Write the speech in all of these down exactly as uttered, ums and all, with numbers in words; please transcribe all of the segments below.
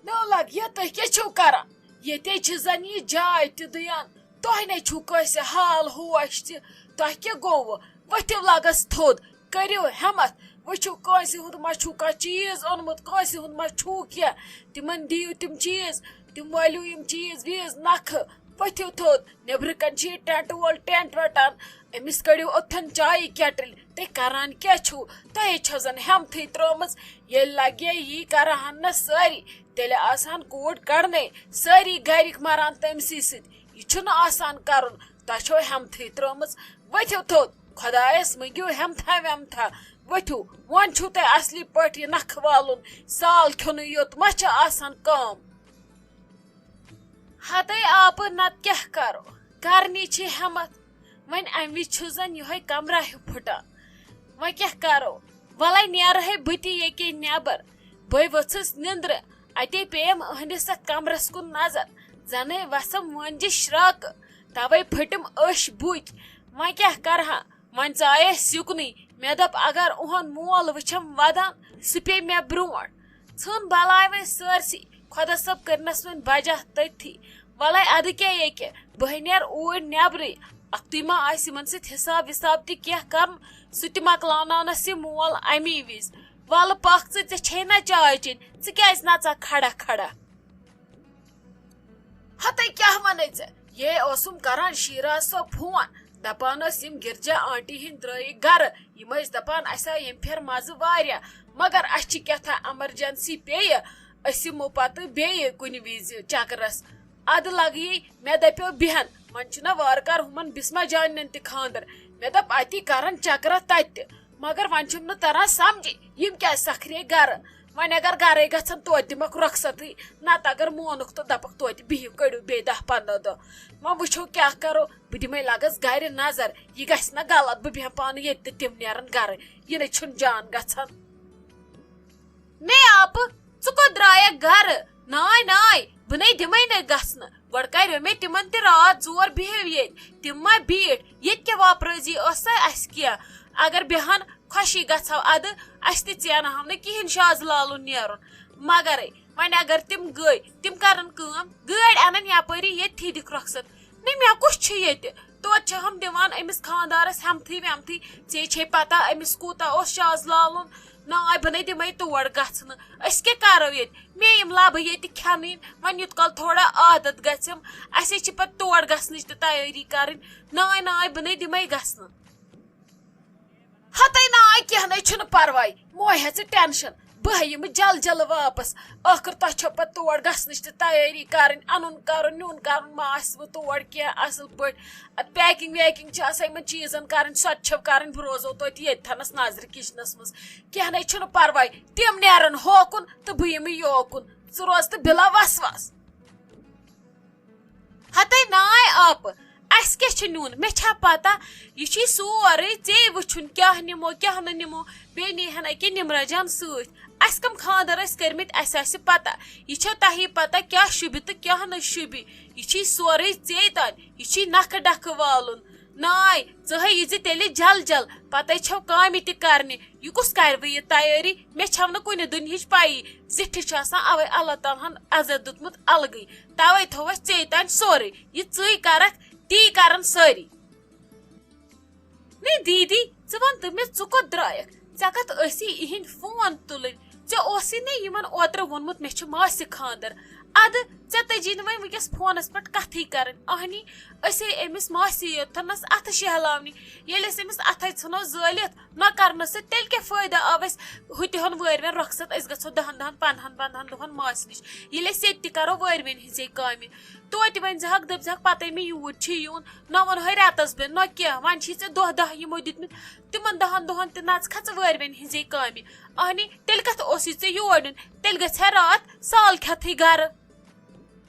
نو لگ، یہِ تُہۍ کیٛاہ چھِو کران؟ ییٚتے چھِ زن یہِ جاے تہِ دِیان۔ تۄہہِ نے چھُو کٲنٛسہِ حال ہوش تہِ۔ تۄہہِ کیٛاہ گوٚوٕ؟ ؤتھِو لگس تھوٚد، کٔرِو ہٮ۪متھ۔ وٕچھِو، کٲنٛسہِ ہُنٛد ما چھُو کانٛہہ چیٖز اوٚنمُت، کٲنٛسہِ ہُنٛد ما چھُو کینٛہہ۔ تِمن دِیِو تِم چیٖز، تِم وٲلِو یِم چیٖز ویٖز نکھٕ۔ ؤتھِو تھوٚد، نیٚبرٕ کنہِ چھِ یہِ ٹٮ۪نٛٹ وول ٹٮ۪نٛٹ رٹان۔ أمِس کٔڑِو اوٚتتھن چایہِ کیٹٕلۍ۔ تُہۍ کران کیٛاہ چھِو؟ تۄہے چھو زن ہٮ۪متھٕے ترٲومٕژ۔ ییٚلہِ لگہِ یہِ کرٕہن نہٕ سٲری، تیٚلہِ آسہٕ ہن کوٗر کڑنے۔ سٲری گرِکۍ مران تٔمسٕے سۭتۍ۔ یہِ چھُنہٕ آسان کرُن۔ تۄہہِ چھو ہٮ۪متھٕے ترٲومٕژ۔ ؤتھِو تھوٚد، خۄدایس مٔنگِو ہٮ۪متھا وٮ۪متھا۔ ؤتھِو، وۄنۍ چھُو تۄہہِ اصلی پٲٹھۍ یہِ نکھٕ والُن۔ سال کھیوٚنُے یوت ما چھِ آسان کٲم؟ ہتے آپہٕ، نتہٕ کیٛاہ کرو؟ کرنی چھِ ہٮ۪متھ۔ وۄنۍ امہِ وِزِ چھُ زن یِہوٚے کمرہ ہیوٗ پھُٹان۔ وۄنۍ کیٛاہ کرو؟ ولے نیرٕ ہے بہٕ تہِ ییٚکے نٮ۪بر۔ بٔے ؤژھٕس نِندرٕ۔ اتے پیٚیَم أہنٛدِس اتھ کمرس کُن نظر۔ زنے وسم وٲنجہِ شراکہٕ۔ توے پھٔٹِم أچھ بُکۍ۔ وۄنۍ کیٛاہ کرٕ ہا؟ وۄنۍ ژایس یُکنُے۔ مےٚ دوٚپ، اگر اُہُنٛد مول وٕچھم ودان، سُہ پیٚیہِ مےٚ برونٛٹھ۔ ژھٕن بلاے وۄنۍ سٲرسٕے۔ خۄدا صٲب کٔرنس وۄنۍ بجا تٔتھی۔ ولے ادٕ کیٛاہ ییٚکہِ، بہٕ ہے نیرٕ اوٗرۍ نٮ۪برٕے۔ اکھتُے ما آسہِ یِمن سۭتۍ حساب وِساب تہِ کینٛہہ کرُن، سُہ تہِ مۄکلاوناونس یہِ مول امی وِزِ۔ ولہٕ پکھ ژٕ، ژےٚ چھے نا چاے چیٚنۍ، ژٕ کیٛازِ نژکھ کھڑا کھڑا؟ ہتے کیٛاہ ونے ژےٚ؟ یے اوسُم کران شیراز صٲب فون، دپان ٲس، یِم گرجا آنٹی ہٕنٛدۍ درٛٲیِکھ گرٕ۔ یِم ٲسۍ دپان، اسہِ آو ییٚمہِ پھِرِ مزٕ واریاہ، مگر اسہِ چھِ کیٛاہ تھام ایمرجنسی پیٚیہِ، أسۍ یِمو پتہٕ بیٚیہِ کُنہِ وِزِ چکرس۔ ادٕ لگیے مےٚ دپیو بیہن، وۄنۍ چھُنہ وارٕ کارٕ ہُمن بسمہ جانٮ۪ن تہِ خاندر۔ مےٚ دوٚپ، اتی کرن چکرا تتہِ تہِ۔ مگر وۄنۍ چھُم نہٕ تران سمجھے، یِم کیازِ سکھرے گرٕ؟ وۄنۍ اگر گرے گژھن، توتہِ دِمکھ رۄخصتٕے۔ نتہٕ اگر مونُکھ تہٕ دپکھ، توتہِ بِہِو، کٔڑِو بیٚیہِ دَہ پنٛداہ دۄہ۔ وۄنۍ وٕچھو کیٛاہ کرو۔ بہٕ دِمے لگس گرِ نظر، یہِ گژھِ نہ غلط، بہٕ بیٚہمہٕ پانہٕ ییٚتہِ تہٕ تِم نیرن گرٕ۔ یہِ نے چھُنہٕ جان گژھان۔ نے آپہٕ، ژٕ کوٚت درٛایکھ گرٕ؟ ناے، ناے، بہٕ نے دِمے نہٕ گژھنہٕ۔ گۄڈٕ کریو مےٚ تِمن تہِ راتھ زور، بِہِو ییٚتۍ۔ تِم ما بیٖٹھۍ؟ ییٚتہِ کیٛاہ واپرٲزی ٲس سا اَسہِ کینٛہہ؟ اگر بیٚہن خۄشی گژھو ادٕ، اَسہِ تہِ ژینہٕ ہاو نہٕ کِہیٖنۍ شازٕ لالُن نیرُن۔ مگرے وۄنۍ اگر تِم گٔے، تِم کرن کٲم، گٲڑۍ انن یپٲری، ییٚتھی دِکھ رۄخصت۔ نہ، مےٚ کُس چھُ ییٚتہِ؟ توتہِ چھِ ہم دِوان أمِس خاندارس ہٮ۪متھٕے وٮ۪متھٕے، ژےٚ چھے پتہ أمِس کوٗتاہ اوس شاز لالُن۔ ناے، بہٕ نے دِمے تور گژھنہٕ۔ أسۍ کیٛاہ کرو ییٚتہِ؟ مےٚ یِم لبہٕ ییٚتہِ کھٮ۪نٕنۍ، وۄنۍ یُت کال تھوڑا عادت گژھٮ۪م، اَسے چھِ پتہٕ تور گژھنٕچ تہِ تیٲری کرٕنۍ۔ ناے، ناے، بہٕ نے دِمے گژھنہٕ۔ ہتے ناے، کینٛہہ نے چھُنہٕ پرواے، مہ ہےٚ ژٕ ٹینشن، بہٕ یِمہٕ جل جل واپس۔ ٲخٕر تۄہہِ چھو پتہٕ تور گژھنٕچ تہِ تیٲری کرٕنۍ، انُن کرُن، نیُن کرُن ما آسہِ وۄنۍ تور کینٛہہ اصل پٲٹھۍ۔ ادٕ پیکنگ ویکنگ چھِ آسان یِمن چیٖزن کرٕنۍ، سۄ تہِ چھو کرٕنۍ، بہٕ روزو توتہِ ییٚتہِ تھنس نظرِ کچنس منٛز۔ کینٛہہ نے چھُنہٕ پرواے، تِم نیرن ہوکُن تہٕ بہٕ یِمہٕ یوکُن، ژٕ روز تہٕ بِلا وسواس۔ ہتے ناے آپہٕ، اَسہِ کیٛاہ چھُ نیُن؟ مےٚ چھا پتہ؟ یہِ چھُے سورُے ژےٚ وٕچھُن، کیٛاہ نِمو، کیٛاہ نہٕ نِمو۔ بیٚیہِ نی ہن أکیٛاہ نِمرا جان سۭتۍ۔ اَسہِ کَم خانٛدر ٲسۍ کٔرمٕتۍ، اَسہِ آسہِ پتہ۔ یہِ چھو تۄہی پتہ کیٛاہ شوٗبہِ تہٕ کیٛاہ نہٕ شوٗبہِ۔ یہِ چھُے سورُے ژےٚ تام، یہِ چھُے نکھٕ ڈکھٕ والُن۔ ناے، ژٕ ہے یہِ زِ تیٚلہِ جل جل، پتے چھو کامہِ تہِ کرنہِ۔ یہِ کُس کرِ وۄنۍ یہِ تیٲری؟ مےٚ چھو نہٕ کُنہِ دُنہِچ پیی۔ زِٹھِس چھُ آسان اوے اللہ تعالیٰ ہن عزت دیُتمُت الگٕے۔ توے تھوو اَسہِ ژے تام سورُے۔ یہِ ژٕے کرکھ، تی کرن سٲری۔ نے دیدی، ژٕ وَن تہٕ مےٚ، ژٕ کوٚت درٛایَکھ؟ ژےٚ کَتھ ٲسی یِہِنٛدۍ فون تُلٕنۍ؟ ژےٚ اوسُے نے یِمن اوترٕ ووٚنمُت مےٚ چھُ ماسہِ خانٛدر۔ اَدٕ ژےٚ تٔجی نہٕ وۄنۍ وٕنکیٚس فونس پٮ۪ٹھ کَتھٕے کَرٕنۍ۔ اہنی، أسے أمِس ماسہِ یوتنَس اَتھٕ شہلاونہِ۔ ییٚلہِ أسۍ أمِس اَتھے ژھٕنو زٲلِتھ، نہ کرنہٕ سۭتۍ، تیٚلہِ کیٛاہ فٲیدٕ آو اَسہِ ہُتہِ ہن وٲرۍ وٮ۪ن رۄخصت؟ أسۍ گژھو دَہن دَہن پنٛدہن پنٛدہن دۄہن ماسہِ نِش، ییٚلہِ أسۍ ییٚتہِ تہِ کرو وٲرۍ وٮ۪ن ہِنٛزے کامہِ۔ توتہِ ؤنۍ زِ ہَکھ، دٔپۍ زِ ہَکھ، پَتَے مےٚ یوٗرۍ چھِ یُن، نہ ووٚنہَے رٮ۪تَس بٮ۪ن، نہ کینٛہہ، وۄنۍ چھی ژےٚ دۄہ دَہ یِمو دِتمٕتۍ، تِمَن دَہَن دۄہَن تہِ نَژکھا ژٕ وٲرۍ وٮ۪نہِ ہِنٛزے کامہِ؟ اہنی، تیٚلہِ کَتھ اوسُے ژےٚ یور یُن؟ تیٚلہِ گژھِ ہا راتھ سال کھٮ۪تھٕے گَرٕ۔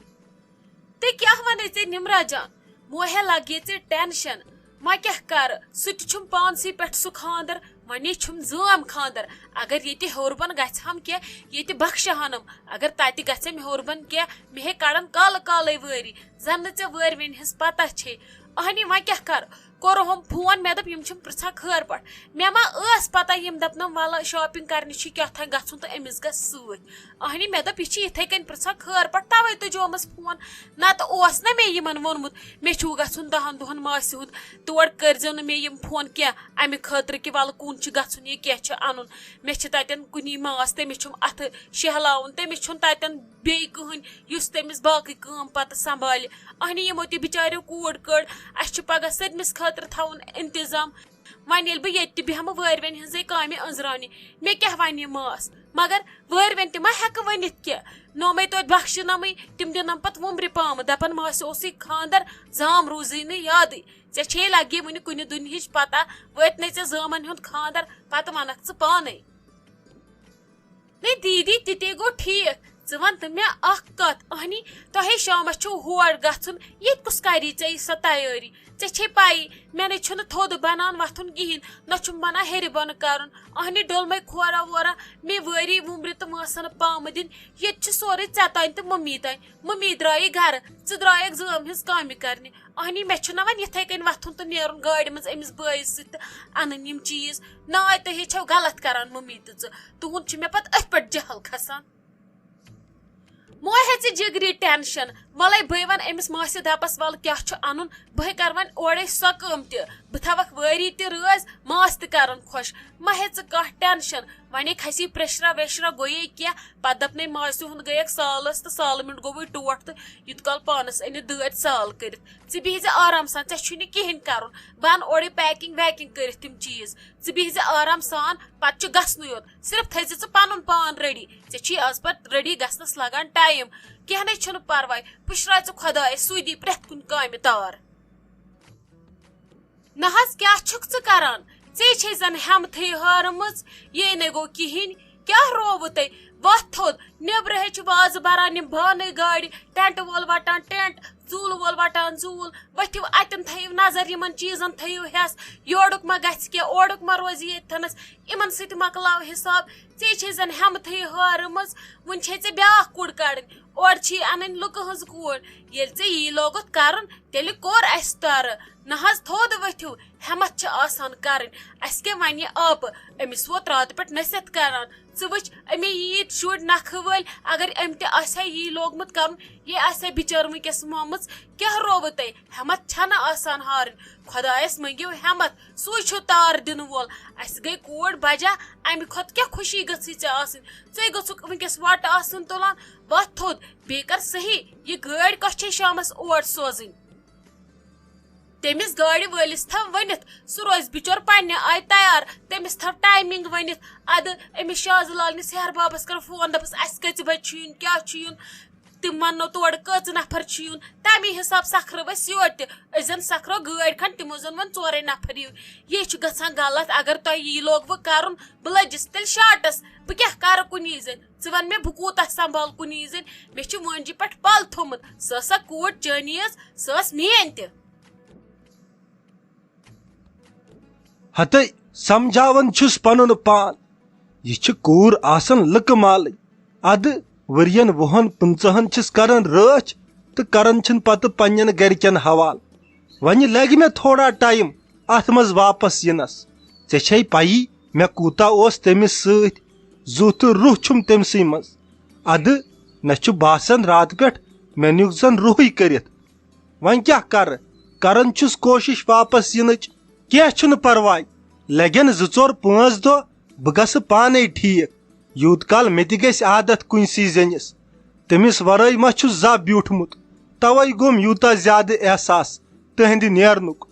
تہٕ کیٛاہ وَنے ژےٚ نِمرا جان؟ موہے لَگے ژےٚ ٹینشن۔ وۄنۍ کیٛاہ کَرٕ؟ سُہ تہِ چھُم پانسٕے پٮ۪ٹھ سُہ خانٛدر، وۄنۍ چھُم زٲم خانٛدر۔ اگر ییٚتہِ ہیوٚر بۄن گژھِ ہم کینٛہہ، ییٚتہِ بخشہٕ ہنم، اگر تَتہِ گژھٮ۪م ہیوٚر بۄن کینٛہہ، مےٚ ہے کَڑن کالہٕ کالَے وٲری، زَن نہٕ ژےٚ وٲرۍ وٮ۪نہِ ہِنٛز پتہ چھے۔ اہنی، وۄنۍ کیٛاہ کَرٕ؟ کوٚرہم فون، مےٚ دوٚپ، "یِم چھِم پرژھان خٲر پٲٹھۍ۔" مےٚ ما ٲس پتہ، یِم دپنم، "ولہٕ، shopping کرنہِ چھُ کیٛاہ تام گژھُن تہٕ أمِس گژھِ سۭتۍ۔" اہنہِ، مےٚ دوٚپ، "یہِ چھِ یِتھے کٔنۍ پرژھان خٲر پٲٹھۍ، توے تُجومس فون۔ نتہٕ اوس نہ مےٚ یِمن ووٚنمُت، مےٚ چھُو گژھُن دہن دۄہن ماسہِ ہُنٛد، تور کٔرزیو نہٕ مےٚ یِم فون کینٛہہ، امہِ خٲطرٕ کہِ ولہٕ کُن چھُ گژھُن یا کینٛہہ چھُ انُن۔ مےٚ چھِ تتٮ۪ن کُنی ماس، تٔمِس چھُم اتھٕ شہلاوُن، تٔمِس چھُنہٕ تتٮ۪ن بیٚیہِ کٕہٕنۍ یُس تٔمِس باقٕے کٲم پتہٕ سنبھالہِ۔ اہنہِ، یِمو تہِ بچاریو کوٗر کٔڑ، اسہِ چھِ پگاہ سٔتمِس خٲطرٕ تھاوُن انتظام۔ وۄنۍ ییٚلہِ بہٕ ییٚتہِ تہِ بیٚہمہٕ وٲرۍ وٮ۪نہِ ہٕنٛزے کامہِ أنٛزراونہِ، مےٚ کیٛاہ ونہِ یہِ ماس؟ مگر وٲرۍ وٮ۪نہِ تہِ ما ہٮ۪کہٕ ؤنِتھ کینٛہہ؟ نومے توتہِ بخشنمٕے، تِم دِنم پتہٕ وُمرِ پامہٕ، دپن، "ماسہِ اوسُے خاندر، زام روٗزٕے نہٕ یادٕے۔ ژےٚ چھے لگی وُنہِ کُنہِ دُنہِچ پتہ، وٲتۍ نے ژےٚ زامن ہُنٛد خاندر، پتہٕ ونکھ ژٕ پانے۔" نے دیدی، تہِ تے گوٚو ٹھیٖک۔ ژٕ وَن تہٕ مےٚ اَکھ کَتھ، اَہنی، تۄہے شامَس چھُو ہور گژھُن، ییٚتہِ کُس کَری ژےٚ یہِ سۄ تیٲری؟ ژےٚ چھے پَیی، مےٚ نے چھُنہٕ تھوٚد بَنان وۄتھُن کِہیٖنۍ، نہ چھُم بَنان ہیٚرِ بۄنہٕ کَرُن۔ اَہنی، ڈوٚلمَے کھورا وورا، مے وٲری وُمرِ تہٕ مٲسَن پامہٕ دِنۍ، ییٚتہِ چھُ سورُے ژےٚ تانۍ تہٕ مٔمی تانۍ۔ مٔمی درٛایے گَرٕ، ژٕ درٛایَکھ زٲم ہِنٛز کامہِ کَرنہِ۔ اہنی، مےٚ چھُنہ وۄنۍ یِتھے کٔنۍ وۄتھُن تہٕ نیرُن گاڑِ منٛز أمِس بٲیِس سۭتۍ تہٕ اَنٕنۍ یِم چیٖز۔ نہ، تُہی چھَو غلط کران مٔمی تہٕ ژٕ۔ تُہُنٛد چھُ مےٚ پتہٕ أتھۍ پٮ۪ٹھ جہل کھسان۔ مو ہیٚژِ جگری ٹینشن۔ وَلَے بہٕ وَنہٕ أمِس ماسہِ دَپَس، وَلہٕ کیٛاہ چھُ اَنُن، بہٕ کَرٕ وۄنۍ اورَے سۄ کٲم تہِ۔ بہٕ تھاوَکھ وٲری تہِ رٲزۍ، ماس تہِ کَرَن خۄش۔ مہ ہیٚژٕ کانٛہہ ٹینشن۔ وۄنۍ کھسی پریشرا ویشرا گوٚیے کینٛہہ، پتہٕ دپنے ماسہِ ہُنٛد گٔیکھ سالس تہٕ سالہٕ مِنٹ گوٚوٕے ٹوٹھ تہٕ یوٗت کال پانس أنِتھ دٲدۍ سال کٔرِتھ۔ ژٕ بِہزِ آرام سان، ژےٚ چھُے نہٕ کِہیٖنۍ کرُن۔ بہٕ انہٕ اورے پیکنگ ویکنگ کٔرِتھ تِم چیٖز۔ ژٕ بِہزِ آرام سان، پتہٕ چھُ گژھنُے یوت۔ صرف تھٲیزِ ژٕ پنُن پان ریڈی۔ ژےٚ چھُے از پتہٕ ریڈی گژھنس لگان ٹایم۔ کینٛہہ نے چھُنہٕ پرواے، پُشراو ژٕ خۄدایس، سُے دی پرٛٮ۪تھ کُنہِ کامہِ تار۔ نہ حظ، کیٛاہ چھُکھ ژٕ کران؟ ژےٚ چھے زن ہٮ۪متھٕے ہٲرمٕژ، یے نے گوٚو کِہیٖنۍ۔ کیٛاہ رووُ تۄہہِ؟ وۄتھ تھوٚد، نیبرٕ ہے چھِ وازٕ بران یِم بانَے گاڑِ، ٹینٹ وول وٹان ٹینٹ، زوٗلہٕ وول وٹان زوٗل۔ ؤتھِو اَتٮ۪ن تھٲیِو نظر، یِمن چیٖزن تھٲیِو ہٮ۪س، یورُک ما گژھِ کینٛہہ، اورُک ما روزِ ییٚتھنَس، یِمن سۭتۍ مۄکلاو حِساب۔ ژےٚ چھے زن ہٮ۪متھٕے ہٲرمٕژ، وُنہِ چھے ژےٚ بیٛاکھ کوٗر کڑٕنۍ، اورٕ چھے اَنٕنۍ لُکہٕ ہٕنٛز کوٗر۔ ییٚلہِ ژےٚ یی لوگُتھ کرُن، تیٚلہِ کوٚر اَسہِ ترٕ۔ نہ حظ، تھوٚد ؤتھِو، ہٮ۪متھ چھِ آسان کرٕنۍ۔ اَسہِ کیٛاہ وَنہِ یہِ آپہٕ؟ أمِس ووت راتہٕ پٮ۪ٹھ نصیحت کران۔ ژٕ وٕچھ، أمے ییٖتۍ شُرۍ نکھٕ وٲلۍ، اگر أمۍ تہِ آسہِ ہا یی لوگمُت کرُن، یہِ آسہِ ہا بِچٲر وٕنکیٚس مۄمٕژ، کیٛاہ رووُ تۄہہِ؟ ہٮ۪متھ چھَنہٕ آسان ہارٕنۍ۔ خۄدایَس مٔنٛگِو ہٮ۪متھ، سُے چھُ تار دِنہٕ وول۔ اَسہِ گٔے کوٗر بجا، اَمہِ کھۄتہٕ کیٛاہ خوشی گٔژھٕے ژےٚ آسٕنۍ؟ ژٕے گوٚژھُکھ وٕنکیٚس وۄٹہٕ آسُن تُلان۔ وۄتھ تھوٚد، بیٚیہِ کر صحیح، یہِ گٲڑۍ کۄس چھے شامَس اور سوزٕنۍ؟ تٔمِس گاڑِ وٲلِس تھاو ؤنِتھ، سُہ روزِ بِچور پننہِ آیہِ تیار۔ تٔمِس تھاو ٹایمِنگ ؤنِتھ۔ ادٕ أمِس شازٕ لالنِس ہیہر بابس کر فون، دپس، اسہِ کٔژِ بجہِ چھُ یُن، کیٛاہ چھُ یُن؟ تِم وننو تورٕ کٔژ نفر چھِ یُن، تمی حساب سکھرو أسۍ یورٕ تہِ۔ أسۍ زن سکھرو گٲڑۍ کھنڈ، تِمو زن ووٚن ژورے نفر یِیِو۔ یہِ چھُ گژھان غلط۔ اگر تۄہہِ یی لوگوٕ کرُن، بہٕ لٔجِس تیٚلہِ شاٹس۔ بہٕ کیٛاہ کرٕ کُنی زٔنۍ؟ ژٕ وَن مےٚ، بہٕ کوٗتاہ سنبھال کُنی زٔنۍ؟ مےٚ چھُ مٲنجہِ پٮ۪ٹھ پَل تھوٚمُت۔ سۄ ٲسا کوٗر چٲنی یٲژ، سۄ ٲس میٛٲنۍ تہِ۔ ہتے، سمجھاوان چھُس پنُن پان۔ یہِ چھِ کوٗر آسان لٕکہٕ مالٕے۔ ادٕ ؤرین وُہن پٕنٛژٕہن چھِس کران رٲچھ تہٕ کران چھِن پتہٕ پننٮ۪ن گرِکٮ۪ن حوالہٕ۔ وۄنۍ لگہِ مےٚ تھوڑا ٹایم اتھ منٛز واپس یِنس۔ ژےٚ چھے پَیی مےٚ کوٗتاہ اوس تٔمِس سۭتۍ۔ زُو تہٕ روح چھُم تٔمۍ سٕے منٛز۔ ادٕ مےٚ چھُ باسان راتہٕ پٮ۪ٹھ مےٚ نیُک زن روحٕے کٔرِتھ۔ وۄنۍ کیٛاہ کرٕ؟ کران چھُس کوٗشِش واپس یِنٕچ۔ کینٛہہ چھُنہٕ پرواے، لگن زٕ ژور پانٛژھ دۄہ، بہٕ گژھٕ پانے ٹھیٖک۔ یوٗت کال مےٚ تہِ گژھِ عادت کُنسٕے زٔنِس۔ تٔمِس ورٲے ما چھُس زانٛہہ بیوٗٹھمُت، توے گوٚم یوٗتاہ زیادٕ احساس تٕہنٛدِ نیرنُک۔